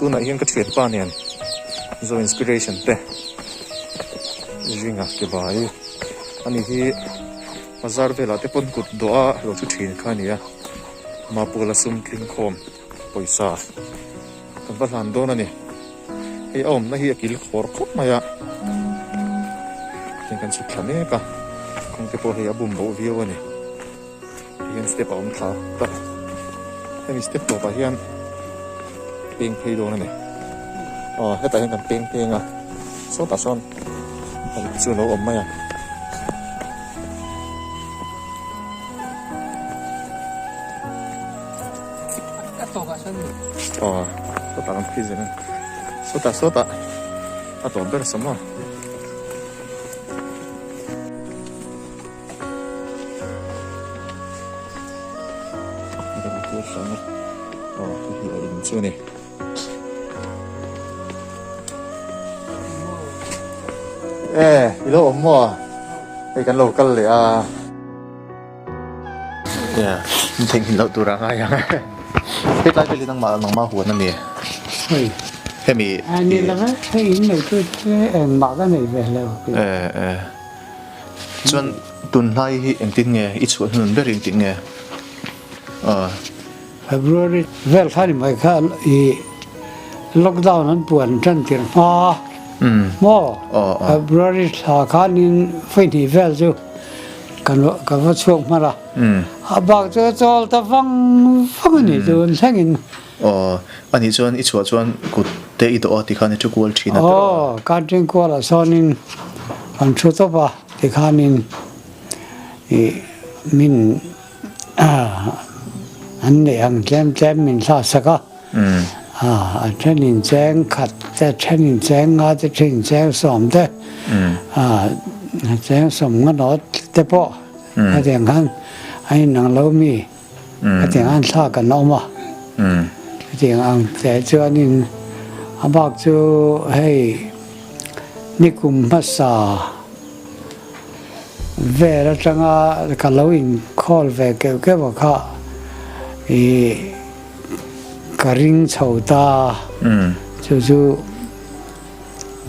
Tunah hian ka thianpa nen Zo Inspiration te zinga ke bai ani hi bazar velah te pawn kut dawh a lo thu thin kha a ni a Mapula sum tling khawm pawisa kan va hlan dawn a ni hei a awmna hi a kil khawr khawp mai a heng kan chhuk thla mek a kawng te pawh hei a bum boh viau a ni. Tihian step a awm thla ta hemi step tawpah hian peng phei dawn a ni aw hetah hian kan peng peng a sawtah sawn chu a lo awm mai a. Aw sawtah kan phei zel a ni sawtah sawtah a tawp ber sa maw. Chu a ni. E, i lo awm maw? Hei kan lo kal leh a. Yeah, in theihnghilh loh tur a ngai ang. Hetlai vel hi nangmah nangmah huan a ni. Hei. Hemi. A ni lo e, hei in nei tu te engmah ka nei ve lo. E, e. Chuan tunlai hi engtin nge i chhuah hnun ber engtin nge? Aw. February vel kha ni mai kha i lockdown an puan tan tir hma maw February thla khanin vaihnih vel chu kan ka va chhuak hman a a bak chu a chawl ta vang vang a ni tun thlengin. Aw anih chuan i chhuah chuan kut te i dawh a tikhan i thu kual thin a tawh a. Aw karting kualah sawnin kan thu tawp a tikhanin i min an neih ang tlem tlem min hla sak a, a thenin cheng khat te thenin cheng nga te thenin cheng sawm te cheng sawm nga nawt te pawh hetiang khan a inang lo mi. Hetiang an thla kan awm a, hetiang ang te chuanin a bak chu hei nikum hmasa vel atanga ka lo inkhawl ve keuh keuh a kha ih ka ring chho ta chu chu.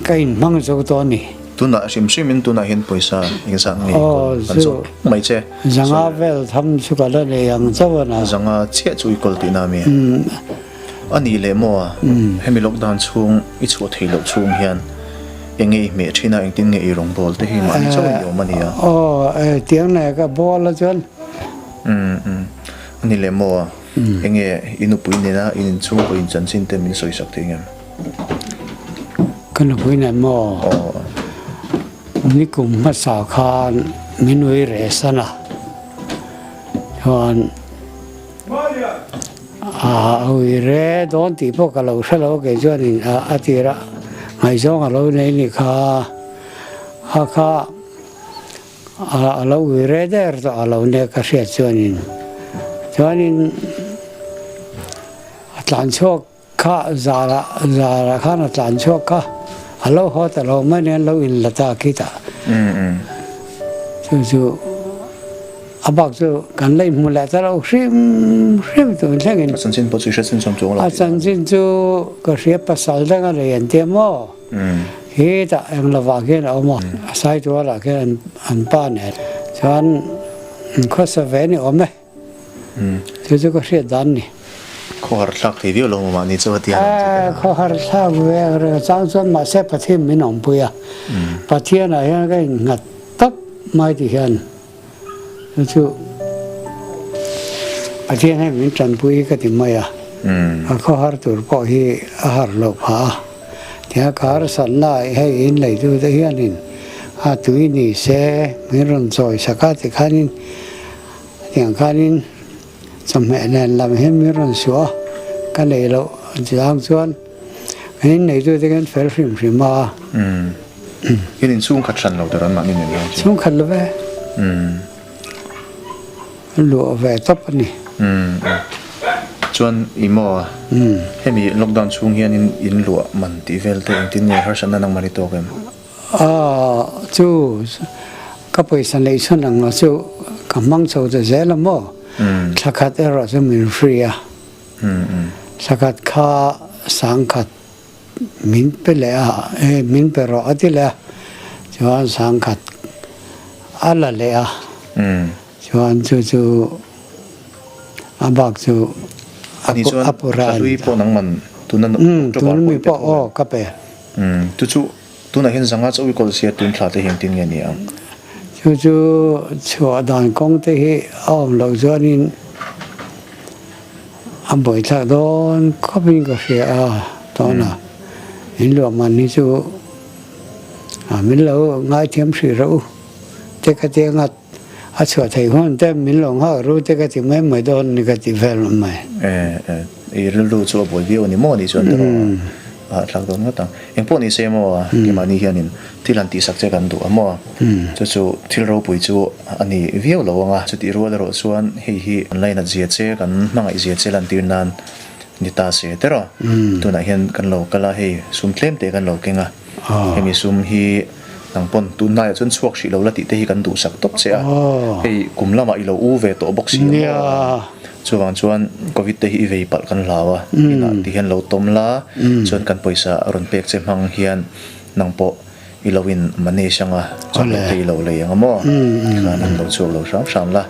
Ka inhmang zo tawh a ni. Tunah hrim hrimin tunah hian pawisa engzah nge kawl kan zawh mai che? Zanga vel tham chu ka la nei ang chauh a na. Zanga chiah chu i kawl tihna mi? A nih leh maw? Hemi lockdown chhung i chhuah theih loh chhung hian enge i hmeh thin a, engtin nge i rawngbawl te hi mahni chauh in i awm a nia? Aw, tiang leh ka bawl a chuan. A nih leh maw? Enge i nupui nena in inchhungkaw inchanchin te min sawisak thei ngem? Ka nupui nen maw? Nikum hmasa khan min ui reh san a, chuan a ui re dawn tih pawh ka lo hre lo kei chuanin a tir a, ngaihzawng a lo nei ni kha a kha a lo ui re der tawh a lo nia ka hriat chuanin chuanin a tlan chhuak. Kha zara zara khan a tlan chhuak kha a lo haw ta lo mai nen lo in la ta khi ta. Chu chu a bak chu kan lei hmu leh ta lo hrim hrim tun thlengin. A chanchin pawh chu i hre chin chawm chuang lo. A chanchin chu ka hria pasal dang a nei an tia maw. Khi ta eng lovah khian a awm a, a saitualah khian an pa nen chuan khawsa ve ni awm e. Chu chu ka hriat dan ni. Khawhar thlak thei viau lo maw mahni chu a ti a. Khawhar thlak ve reng chang chuan mahse Pathian min awmpui a. Pathian ah hian ka innghat tawp mai ti hian chu chu Pathian hian min tanpui hi ka ti mai a. A khawhar tur pawh hi a har loh phah a. Tia ka harsatna hei in leitute hianin a tui ni se min rawn chawi sak a tikhanin Hetiang khanin chawhmeh nen lam hian min rawn suah a, ka neih loh chang chuan kan inneitute hian fel hrim hrim a. In inchhungkhat hran lo tur an mahni nen hian chu. Chhungkhat lo ve. Luah ve tawp a ni. Chuan i maw hemi lockdown chhung hianin in luah man tih vel te engtin nge harsatna nangmah ni tawk em? A chu ka pawisa neih chhun ang chu ka hmang chho ta zel a maw? Thla khat erawh chu min free a, thla khat kha sangkhat min pe leh a, e min pe rawh a ti leh a, chuan sangkhat a la leh a, chuan chu chu a bak chu a pu ra a ni ta. Tun mi pawh aw ka pe. Chu chu tunah hian zanga chauh i kawl sia tun thla te hi engtin nge ni ang? Chu chu chhuah dan kawng te hi a awm loh chuanin a buaithlak dawn khawpin ka hria a tawna in luah man hi chu min lo ngaithiam hrih rawh u te ka ti anga a chhuah theih hun te min lo nghak ru te ka ti mai mai dawn ni ka ti vel mai. E e i rilru chu a buai viau a ni maw ni chuan tawh a thlak dawn ngawt ang. Engpawh ni se maw keimahni hianin thil han tihsak che kan duh a maw chu chu thil ropui chu a ni viau lo ang a chutih rual erawh chuan hei hi kan lainat zia che kan hmangaih zia che lantir nan ni ta se teraw tunah hian kan lo kal a hei sum tlem te kan lo keng a hemi sum hi Nang pawn tunlaiah chuan chhuak hrih lo la tih te hi kan duhsak tawp che a, hei kum lamah i lo u ve tawh bawk si a maw? Chuvang chuan Covid te hi i vei palh kan hlau a, inah ti hian lo tawm la, chuan kan pawisa rawn pek che hmang hian nang pawh i lo in manage ang a, chawhmeh te i lo lei ang a maw? Tikhan in lo chhuak lo hram hram la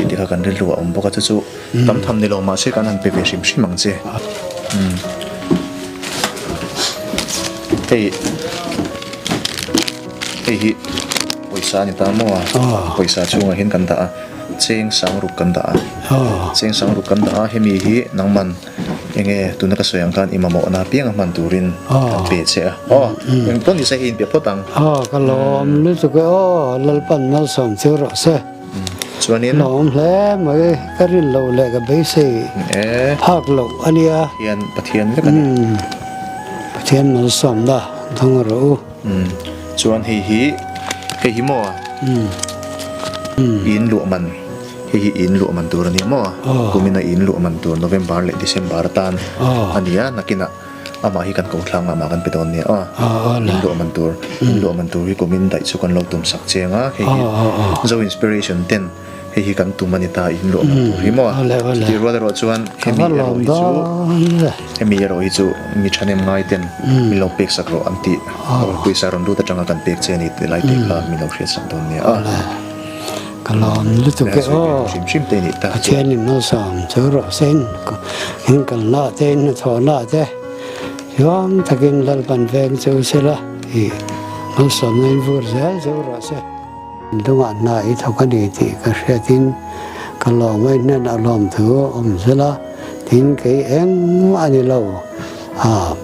tih te kha kan rilru a awm bawk a, chu chu tam tham ni lo mahse kan han pe ve hrim hrim ang che. Hei hei hi pawisa a ni ta maw a pawisa chhungah hian kan dah a cheng sang ruk kan dah a cheng sang ruk kan dah a hemi hi nangman enge tuna ka sawi ang khan i mamawhna apiang a hman turin kan pe che a aw eng pawh ni se hei inpe phawt ang. Aw ka lawm lutuk e aw Lalpan malsawm chu rawh se. Chuanin. Lawm hle mai, ka rin loh leh ka beisei phak loh a nia. Pathian, Pathian vek a ni. Pathian malsawmna thang rawh u. Chuan hei hi, hei hi maw? In luah man, hei hi in luah man tur a nia maw? Kumina in luah man tur November leh December atan a nia, nakinah. Amah hi kan ko thlang a, amah kan pe dawn nia aw. In luah man tur, in luah man tur hi kum in daih chu kan lo tum sak chiang a, hei hi Zo Inspiration ten hei hi kan tum a ni ta in luah man tur hi maw. Chutih rual erawh chuan hemi erawh hi chu, hemi erawh hi chu mi thahnem ngai ten min lo pek sak rawh an tih pawisa rawn lut atanga kan pek che a ni tih lai te kha min lo hriat sak dawn nia aw. Ka lawm lutuk e aw. Pathian in malsawm chu rawh se in in kalna te in hnathawhna te hiam takin Lalpan veng chu sela i malsawmna in vur zel chu rawh se. Lungah hna i thawk a ni tih ka hriatin ka lawm a i hnenah lawm thu a awm sela tin kei engmah a ni lo a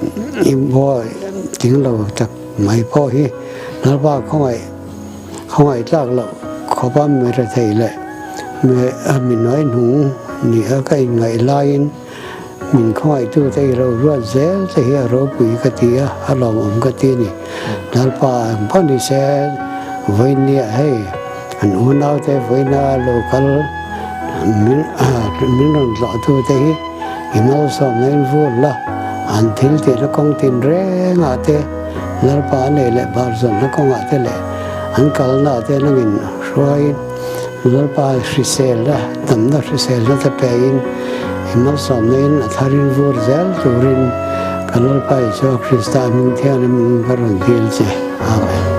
i mawi ting lo tak mai pawh hi Lalpa khawngaih Khawngaih tlak loh khawpa mi rethei leh mi nuai hnung ni a ka inngaih laiin min khawngaihtute i ro ruat zel te hi a ropui ka ti a, a lawmawm ka ti a ni. Lalpa ang pawh ni se vawinia hei an unaute vawiina lo kal min rawn tlawhtute hi i malsawmna in vur la, an thil tihna kawng tinrengah te, Lalpa a nei leh bar zawnna kawngah te leh an kalna te nangin hruaiin Lalpa hriselna, damna hriselna te pein i malsawmna in a tharin vur zel turin ka Lalpa Isua Krista hming thianghlim in ka rawn dil che. Amen.